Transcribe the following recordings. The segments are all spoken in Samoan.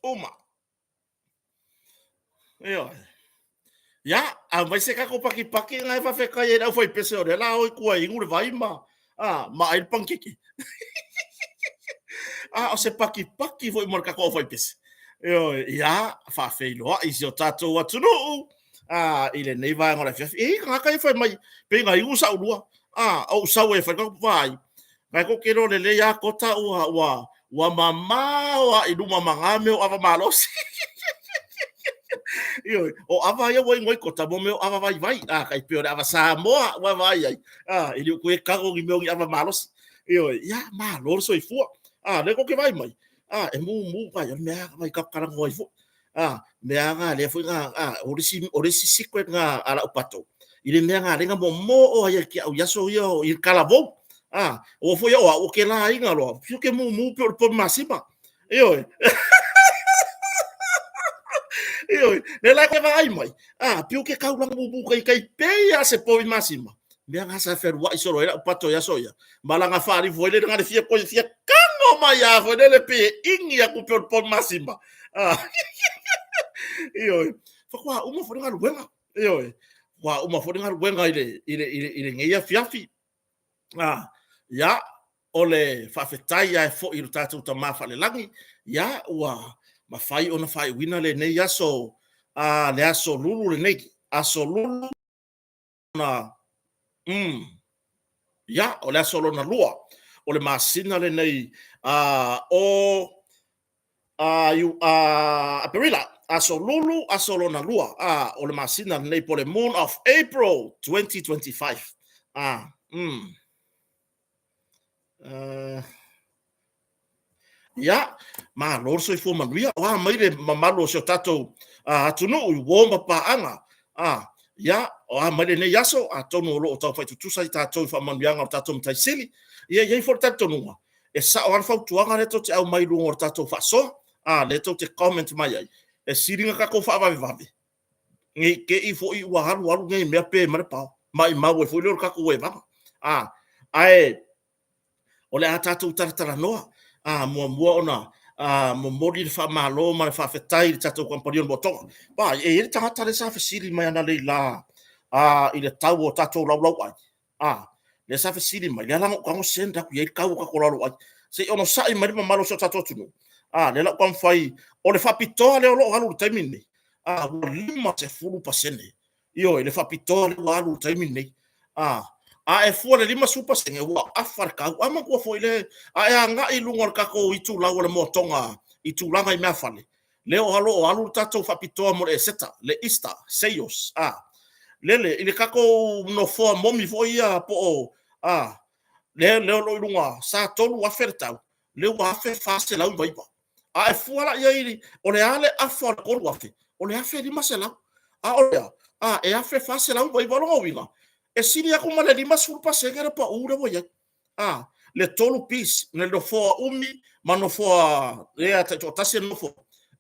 Uma. Ioe. Ia, a mai se kako pakipaki ngai faafetai ai le aufaipese o lea la o i tua e inu le vai ma, a, ma ai le panikeke. A o se pakipaki foi mo le tatou aufaipese. Ioe, ia, faafeiloai i si o tatou atunuu a, i lenei vaega o le afiafi. E i ai tagata ia fai mai, pei na inu saulua, a, ou sau e fai le vaai, Ae tou te iloa lelei lava Kota ua mamao lava i luma ma na mea o ava malosi. Ioe, o ava ia ua inu ai Kota, mo mea o ava vaivai, a, tai pei o le ava Samoa ua e vaai i ai, a, e le o toe tago ni mea o ni ava malosi. Ioe, ia, malo le soifua. A, lea tou te vaai mai, a, e mumu, vaai, o le mea lava tatou talanoa ai foi. A, mea lava na lea foi na, a, o le isi secret lena a lau pato, i le mea na ala ai ona momoo lava ia te au i aso ia i le talavou. A, aua foi o au ou te laina loa, fiu e mumu pei o le povi masima. Ioe. Ioe. Lea la e vaai mai, a, pei ou te taulaga mumu tai pei lava o se povi masima. Mea na sa fealuai solo ai lau pato i aso ia, ma lana faalifu foi lele na le fia toe fia tago mai lava foi lele pei e igi atu pei o le povi masima. Ah. Ioe. Faatoa uma foi le galuega. Ioe. Faatoa uma foi le galuega i le, i le, i le, i lenei afiafi. Ah, ia, o le faafetai lava e foi i lo tatou Tama Falelagi, ia, ua mafai ona faaiuina lenei aso, a, le aso Lulu lenei, aso Lulu na, ia, o le aso lona lua o le masina lenei o Aperila, aso Lulu, aso lona lua o le masina lenei po o le Moon of April 2025. Ia, malo le soifua manuia. O a mai le mamalu o si o tatou atunuu i uo ma paaga. Ia, o a mai lenei aso, atonu o lo o taufai tutusa i tatou i faamanuiaga o le tatou Matai Sili. Ia, e i ai foi le talitonuga, e sao lava le fautuaga lea tou te aumai i luga o le tatou faasoa, lea tou te comment mai ai, e sili ona tatou faavavevave, ne i te i foi ua alu alu nei mea pe mai le pao, maumau ai foi lea o le tatou evaga. Ae o le a tatou talatalanoa, muamua ona momoli le faamalo ma le faafetai i le tatou kamupani o le Moatoga. Ba, e i ai le tagata lea sa fesili mai analeila i le tau o tatou laulauai, lea sa fesili mai, lea la na ou tago send atu i ai le tau o tatou laulauai. Se i onosai mai le mamalu o si o tatou atunuu, lea la ua taumafai, o le faapitoa lea o lo o alu i le taimi lenei, ua 50%. Ioe, le faapitoa lea ua alu i le taimi lenei. A, a e fua i le 50% ua afa le tau. A manatua foi le, a e agai i luga o le tatou itulau o le moatoga i tulaga i meafale, lea o lo o alu le tatou faapitoa mo le Eseta, le Easter sales. A, lele, i le tatou nofoa momi foi ia po o, a, lea o lo o i luga, sa $3,000 le tau, lea ua $1,499. A e fua la i ai, o le a le afa o le 3,000? O le 1,500. A o lea, a, e 1,499. O lona uiga, e sili atu ma le 50% le pau lea ua i ai. A, le 3 piece, le nofoa umi ma nofoa lea taitoatasi le nofoa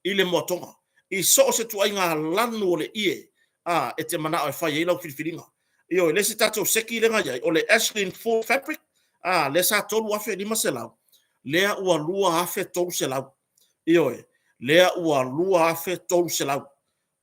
i le moatoga. I so o se ituaiga lanu o le ie, a, e te manao e fai ai lau filifiliga. Ioe, le isi tatou seki lea na i ai, o le Ashlyn Full Fabric, a, lea sa $3,500, lea ua $2,300. Ioe, lea ua $2,300.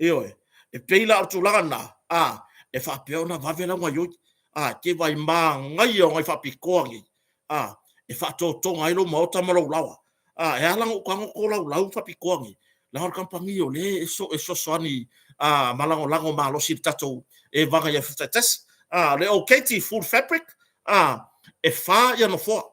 Ioe, e pei la o le tulaga lena, a, e faapea ona vave lau gaoioi. A, e te vaai, manaia o nai faapitoa nei, a, e faatotoga ai lou maota ma lou laoa. A, e ala ona ou tago tolaulau faapitoa nei, leaga o le kamupani o lea e fesoasoani ma lagolago malosi i le tatou evaga i aso taitasi. A, o le OKT Full Fabric, a, e fa nofoa.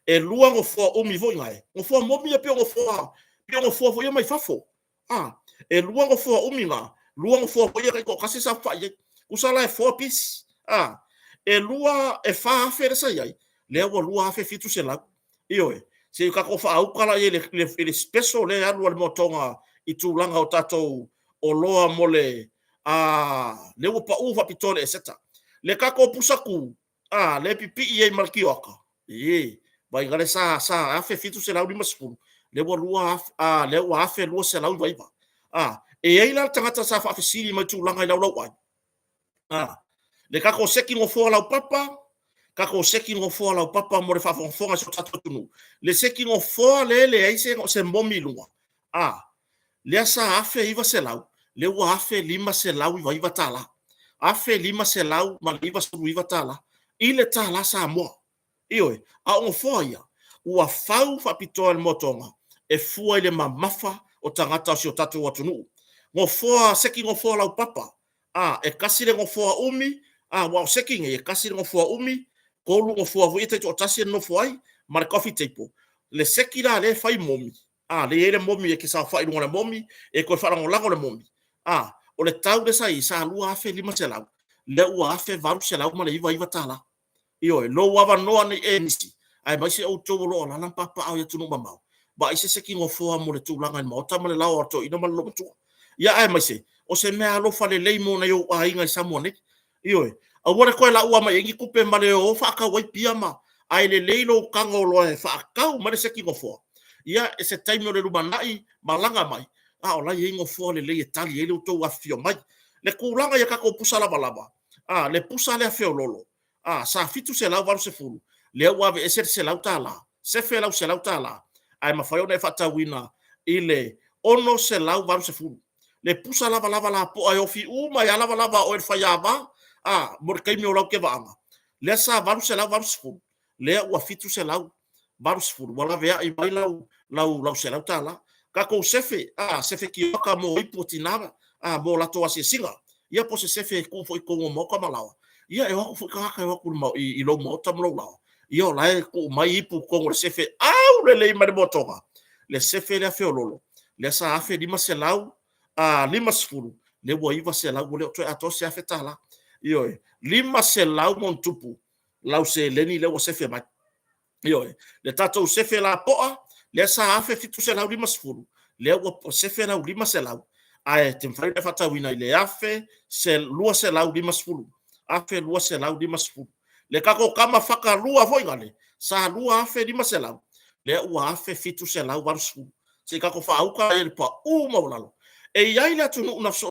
E lua nofoa umi foi na e, nofoa momi ia pei o nofoa, pei o nofoa foi ia mai fafo. A, e lua nofoa umi na, lua nofoa foi ia taitoatasi e saofai ai. Tusa la e four piece. A, e lua, e fa afe lea sa i ai, lea ua $2,700. Ioe, se i tatou faauka la i le special lea e alu a le moatoga i tulaga o tatou oloa mo le, a, lea ua pau faapitoa le Eseta. Le tatou pusa tu, a, lea e pipii ai ma le tioata, e, vaai lea sa $1,750, lea ua lua afe, a, lea ua $1,299. A, e i ai la le tagata sa faafesili mai tulaga i laulauai, a, le tatou seki nofoa laupapa, tatou seki nofoa laupapa mo le faafogafoga a si o tatou atunuu, le seki nofoa lea e leai se momi i luga, a, Lea sa $1,900, lea ua $1,599 tala. $1,599 i le tala Samoa. Ioe, a o nofoa ia, ua fau faapitoa e le Moatoga e fua i le mamafa o tagata o si o tatou atunuu. Nofoa, seki nofoa laupapa, e tasi le nofoa umi, aua o seki nei, e tasi le nofoa umi, 3 nofoa foi ia taitoatasi e nonofo ai, ma le coffee table. Le seki la lea e fai momi, lea e i ai le momi e te saofai i luga o le momi e toe faalagolago i le momi, o le tau lea sa i ai sa $2,500, lea ua $1,899. Ioe, lou avanoa nei nisi, aemaise outou o lo o alaala ma papaaao i atunuu mamao, vaai se seki nofoa mo le tulaga i le maota ma le laoa o le toeaina ma le olomatua. Ia aemaise o se meaalofa lelei mo nai ou aiga i Samoa nei. Ioe, aua le toe laua mai i ai ni tupe ma le o faatau ai pia ma... ae lelei lou tago loa e faatau mai le seki nofoa, ia se taimi o le lumanai, malaga mai, a o la e i ai nofoa lelei e tali ai lo outou afifio mai. Le tulaga i a tatou pusa lavalava, le pusa lea feoloolo sa $780, lea ua aveese le $100, sefe lau $100, ae mafai ona e faatauina i le $680. Le pusa lavalava lapoa e ofi uma ai lava lavalava a oe i le faiava mo le taimi o lau tevaga, lea sa $880, lea ua $780, ua laveai mai lau $100. Tatou sefe, sefe tioata mo ipu o tina mo latou asiasiga, ia po o se sefe e tuu foi i totonu o maota ma laoa, ia e o atu foi tagata e o atu i lou maota ma lou laoa, ia o la e tuu mai ipu i totonu o le sefe aulelei mai le moatoga. Le sefe lea feoloolo, lea sa $1,550, lea ua $900, ua le toe atoa se $1,000. Ioe, $500+ lau seleni lea ua sefe mai. Ioe. Le tatou sefe lapoa lea sa $1,750, lea ua sefe lau $500 ae te mafai ona faatauina i le $1,250. $1,250. Le tatou tama fatalua foi lale, sa $2,500, lea ua $1,780. Se i tatou faauta i le pau maualalo. E i ai le atunuu na